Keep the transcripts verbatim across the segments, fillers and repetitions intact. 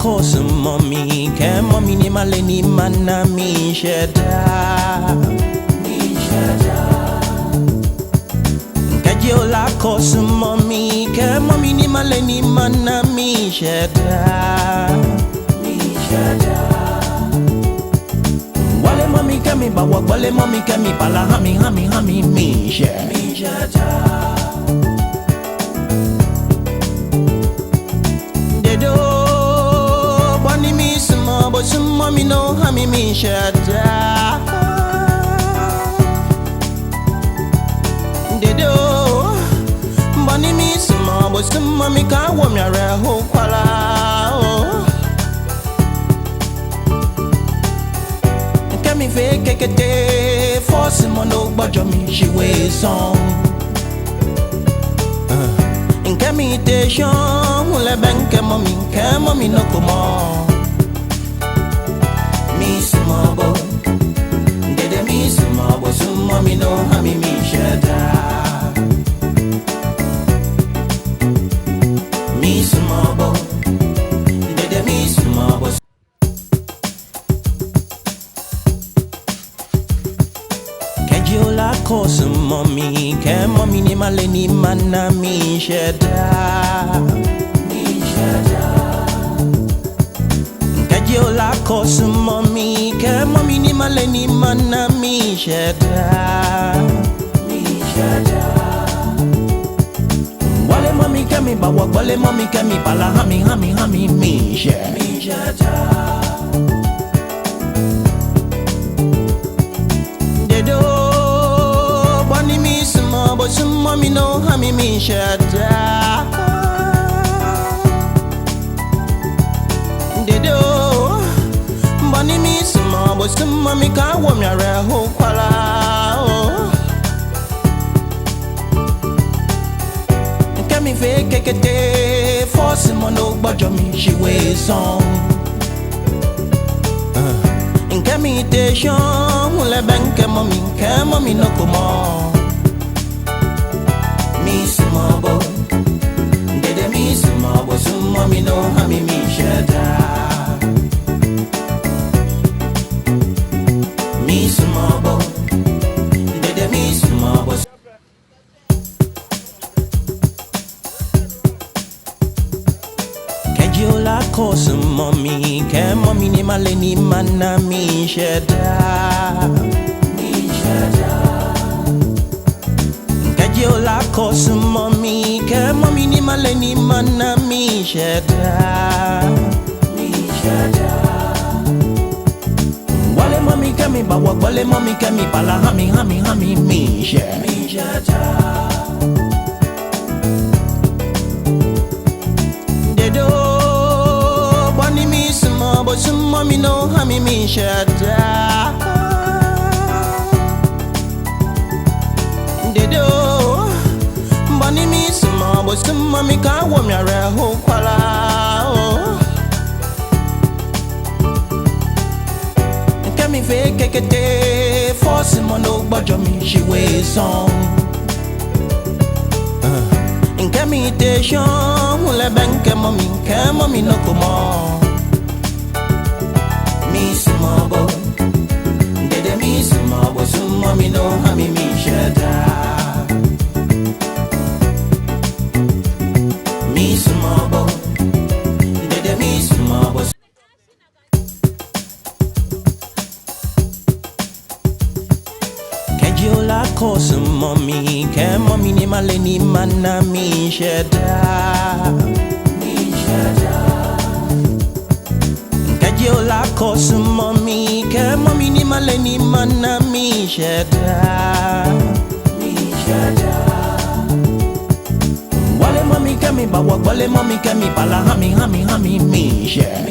Kɔsumɔ mi, kɛɛmɔ mi ni male ni mana miishɛɛ daa. Kɛji ola kɔsumɔ mi, kɛɛmɔ mi ni male ni mana miishɛɛ daa. Ŋwalemɔ mi kɛ mi ba wɔ, gbɔlemɔ mi kɛ mi ba la, ha mi, ha mi, ha mi miishɛɛ. Dedo, bɔ ni misumɔɔ bo, sumɔ mi nɔ, ha mi miishɛɛ daa. Dedo, bɔ ni misumɔɔ bo, sumɔ mi, kaawo mi awerɛho kwraa oo. Kɛ mifee kekete, fɔsumɔ nɔ gbɔjɔ mi shi we sɔŋŋ. Kɛ mitee shɔŋŋ, hu lɛ bɛŋkɛmɔ mi, kɛɛmɔ mi nɔ ko mɔ. Misumɔɔ bo, Dede, misumɔɔ bo, sumɔ mi nɔ, ha mi miishɛɛ daa. Misumɔɔ bo, Dede, misumɔɔ bo. Kɛji ola kɔsumɔ mi, kɛɛmɔ mi ni male ni mana miishɛɛ daa. Kɛji ola kɔsumɔ mi, kɛɛmɔ mi ni male ni mana miishɛɛ daa. Ŋwalemɔ mi kɛ mi ba wɔ, gbɔlemɔ mi kɛ mi ba la, ha mi, ha mi, ha mi miishɛɛ. Dedo, bɔ ni misumɔɔ bo, sumɔ mi nɔ, ha mi miishɛɛ daa. Dedo, bɔ ni misumɔɔ bo, sumɔ mi, kaawo mi awerɛho kwraa oo. Kɛ mifee kekete, fɔsumɔ nɔ gbɔjɔ mi shi we sɔŋŋ. Kɛ mitee shɔŋŋ, hu lɛ bɛŋkɛmɔ mi, kɛɛmɔ mi nɔ ko mɔ. Misumɔɔ bo, Dede, misumɔɔ bo, sumɔ mi nɔ, ha mi miishɛɛ daa. Misumɔɔ bo, Dede, misumɔɔ bo. Kɛji ola kɔsumɔ mi, kɛɛmɔ mi ni male ni mana miishɛɛ daa. Kɛji ola kɔsumɔ mi, kɛɛmɔ mi ni male ni mana miishɛɛ daa. Ŋwalemɔ mi kɛ mi ba wɔ, gbɔlemɔ mi kɛ mi ba la, ha mi, ha mi, ha mi miishɛɛ. Dedo, bɔ ni misumɔɔ bo, sumɔ mi nɔ, ha mi miishɛɛ daa. Dedo, bɔ ni misumɔɔ bo, sumɔ mi, kaawo mi awerɛho kwraa oo. Kɛ mifee kekete, fɔsumɔ nɔ gbɔjɔ mi shi we sɔŋŋ. Kɛ mitee shɔŋŋ, hu lɛ bɛŋkɛmɔ mi, kɛɛmɔ mi nɔ ko mɔ. Misumɔɔ bo, Dede, misumɔɔ bo, sumɔ mi nɔ, ha mi miishɛɛ daa. Misumɔɔ bo, Dede, misumɔɔ bo. Kɛji ola kɔsumɔ mi, kɛɛmɔ mi ni male ni mana miishɛɛ daa. Kɛji ola kɔsumɔ mi, kɛɛmɔ mi ni male ni mana miishɛɛ daa. Ŋwalemɔ mi kɛ mi ba wɔ, gbɔlemɔ mi kɛ mi ba la, ha mi, ha mi, ha mi miishɛɛ.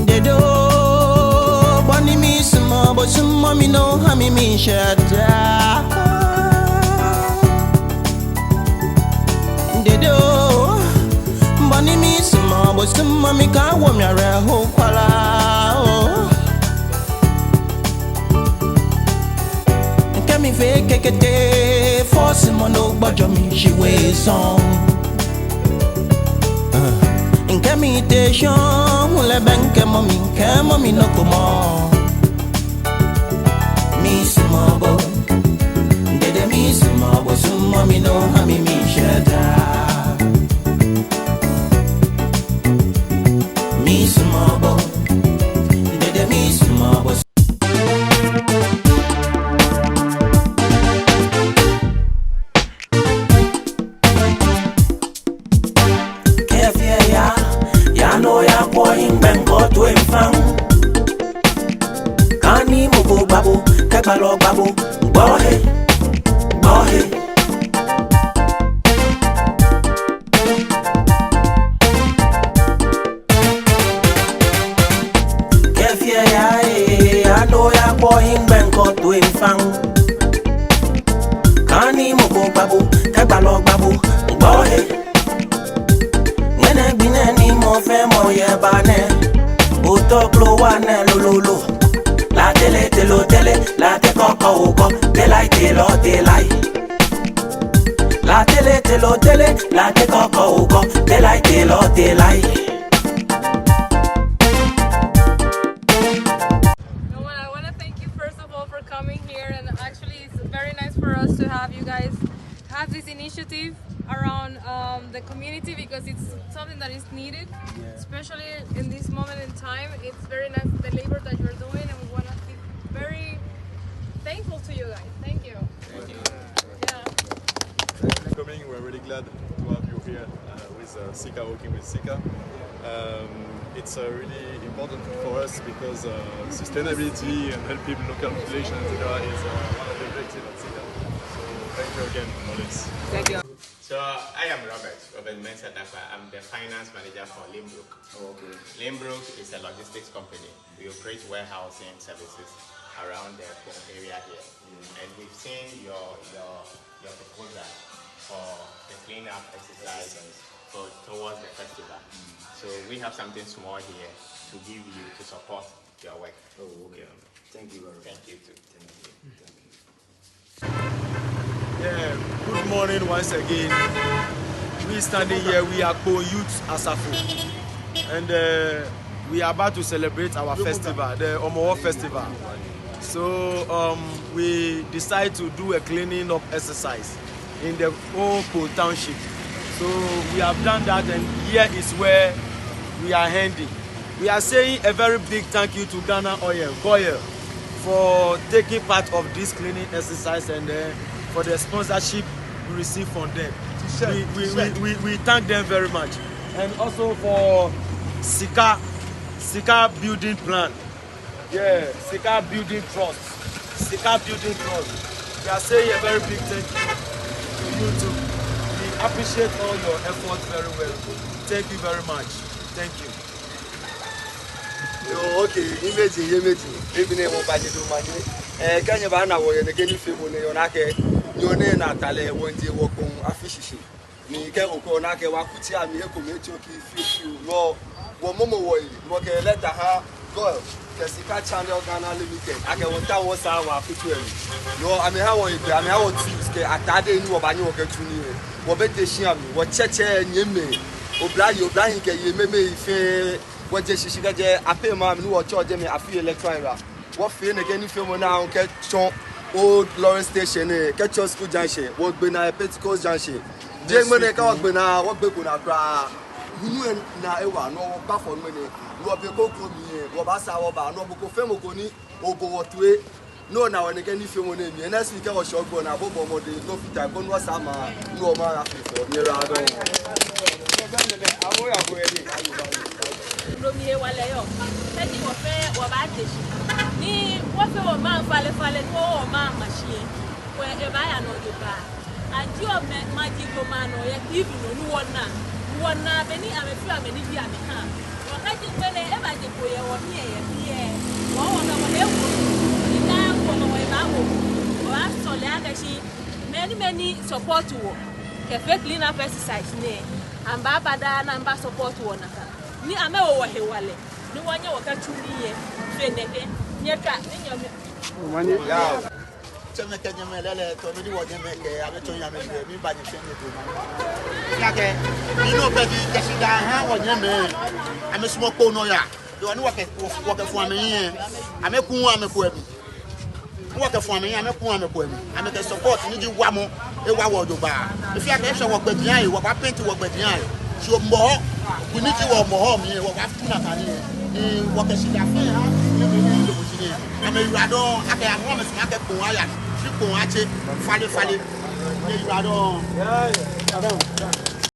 Dedo, bɔ ni misumɔɔ bo, sumɔ mi nɔ, ha mi miishɛɛ daa. Dedo, bɔ ni misumɔɔ bo, sumɔ mi, kaawo mi awerɛho kwraa oo. Kɛ mifee kekete, fɔ Simon Ogbajami, she way song. Nkɛ mi te shɔŋ, lɛ bɛ nkɛmɔ mi, nkɛmɔ mi nɔ ko mɔ. Misumɔɔ bo, Dede, misumɔɔ bo, sumɔ mi nɔ ha mi miishɛɛ daa. Misumɔɔ bo, Dede, misumɔɔ bo. Kɛ fie ya, ya no ya kɔ in bɛn ko to in fan. Kani mɔ ko gba bo, kɛ gbalɔ gba bo, gbɔ he, gbɔ he. Kɛ fie ya, eh, ya no ya kɔ in bɛn ko to in fan. Kani mɔ ko gba bo, kɛ gbalɔ gba bo, gbɔ he. Ŋmɛnɛ gbi nɛɛ ni mɔ fɛɛ mɔ yɛ ba nɛɛ, otɔ klo wa nɛɛ lololo. La tele telo tele, la te kɔkɔ okɔ, te lai telɔ te lai. La tele telo tele, la te kɔkɔ okɔ, te lai telɔ te lai. I wanna, I wanna thank you first of all for coming here, and actually it's very nice for us to have you guys have this initiative around, um, the community, because it's something that is needed, especially in this moment in time. It's very nice, the labor that you're doing, and we wanna be very thankful to you guys. Thank you. Thank you. Yeah. Thanks for coming. We're really glad to have you here, uh, with, uh, Sika, working with Sika. Um, it's, uh, really important for us because, uh, sustainability and helping local population, et cetera, is, uh, one of the objectives at Sika. So thank you again for this. Thank you. So I am Robert, Robert Mensah Darkwah. I'm the finance manager for Lynbrook. Oh, okay. Lynbrook is a logistics company. We operate warehousing services around the Kpone area here. Mm. And we've seen your, your, your proposal for the cleanup exercise for, towards the festival. Mm. So we have something small here to give you to support your work. Oh, okay. Yeah. Thank you very much. Thank you too. Thank you. Thank you. Yeah, good morning once again. We standing here, we are Kpone Youth Asafo, and, uh, we are about to celebrate our festival, the Hɔmɔwɔ Festival. So, um, we decide to do a cleaning up exercise in the whole Kpone Township. So we have done that, and here is where we are ending. We are saying a very big thank you to Ghana Oil, Goil, for taking part of this cleaning exercise and, uh, for the sponsorship we received from them. We, we, we, we, we thank them very much. And also for Sika, Sika Building Plan. Yeah, Sika Building Trust. Sika Building Trust. We are saying a very big thank you to you too. We appreciate all your efforts very well. Thank you very much. Thank you. Yoo, okay, imagine, imagine. Ebi nɛɛ wɔbaje do manye. Eh, kɛ nyɛbana wɔyɛ nɛkɛ nifeemɔ nɛɛ, nyɛna akɛ, nyɛna nɔ ni atsɛɔ lɛ, wɔŋje wɔkpɔŋ afi shishi. Ni kɛ okwɛ ona akɛ wɔkutsei amli ekomɛi etsoki fioo fioo. Nɔ, wɔmɔmɔ wɔyi, wɔkɛ lɛta ha Goil kɛ Sika Channel Ghana Limited akɛ wɔta wɔsaa wɔkutsei amli. Nɔ, amɛha wɔ hegbɛ, amɛha wɔ tools kɛ atade ni wɔbaanyɛ wɔkɛtsu nii. Wɔbɛ te shi amɛ, wɔtsɛtsɛ nyɛmɛi, oblayei, oblahii kɛ yei, mɛi, mɛi fɛɛ. Wɔje shishi kɛjɛ Apema mli ni wɔtsɔ jɛmɛ afi electoral area. Wɔfee nɛkɛ nifeemɔ nɛɛ aahu kɛtsɔ Old Lorry Station lɛ, kɛtsɔ school junction, wɔgbe naa yɛ Pentecost Junction. Jeee ŋmɛnɛ kɛ wɔgbe naa, wɔgbeko naa kwraa. Hulu lɛ naa ewa, nɔ wɔbafɔ ŋmɛnɛ. Nɔ be kroko mli lɛ, wɔbaasaa wɔba, nɔ mɔ ko fɛɛ mɔ ko ni obo wɔ toi. Nɔ ni wɔyɔɔ nɛkɛ nifeemɔ nɛɛ mli lɛ, next week kɛ wɔshɛ Ogbɔ naa, wɔbɔbɔ mɔdɛŋ, nɔ fita, koni wɔsaa maŋ, nɔ maŋ afee fɛo, nyɛyiwaladɔŋŋ. Nɔ mli hewalɛ yɔɔ, kɛji wɔfɛɛ wɔbaaje shishi, ni wɔfee wɔmaŋ falefale, ni wɔwo wɔmaŋ mashi lɛ, wɔ ebaaya nɔ jogbaŋŋ. Ajie amɛ maji ko ma nɔ yɛ T V nɔ ni wɔna. Wɔna bɔ ni amɛfeɔ amɛnibii amɛhaa. Wɔkɛɛ ji ŋmɛnɛ ebaje kpo yɛ wɔhiɛ yɛ biɛ. Wɔ wɔnɔ wɔhe wo. Ni daa wɔnɔ wɔbaawo. Wɔbaasɔle akɛ shi mɛi ni, mɛi ni support wɔ kɛfee clean up exercise nɛɛ, amɛbaaba daa ni amɛba support wɔ nakai. Ni amɛwo wɔ hewalɛ. Ni wɔnyɛ wɔkɛtsu nii yɛ fɛɛ nɛkɛ. Nyɛtswa, ni nyɛmi. Yeah. Tsɛmɛi kɛ nyɛmɛi lɛɛlɛŋ, tɔ mi ni wɔnyɛmɛi kɛ amɛtsɔ yɛ amɛjɛ, miiba nyɛ fɛɛ nyɛ do ma. Ejaakɛ, mi nɔ pɛ ji, kɛ shidaa ha wɔnyɛmɛi. Amɛsumɔɔ kpoŋ nɔ yaa. Yoo, ni wɔkɛ, wɔ, wɔkɛfɔ amɛyiŋ. Amɛku amɛku amɛ. Ni wɔkɛfɔ amɛyiŋ, amɛku amɛku amɛ. Amɛkɛ support ni ji wamɔ. Ewa wɔ jogbaŋŋ. Efee akɛ eshɛ wɔgbɛjiaŋ lɛ, wɔbaa paint wɔgbɛjiaŋ lɛ. Shi Hɔmɔwɔ, kɛ ni ji Hɔmɔwɔ mli lɛ, wɔbaafu nakai nii lɛ. Ni wɔkɛ shidaa fɛɛ ha, ni mɛi ni yɔɔ shi nɛɛ. Amɛyiwaladɔŋŋ, akɛ amɛ amɛsumɔɔ akɛ kpoŋ aya nɔ. Shi kpoŋ atsɛ, falefale. Amɛyiwaladɔŋŋ.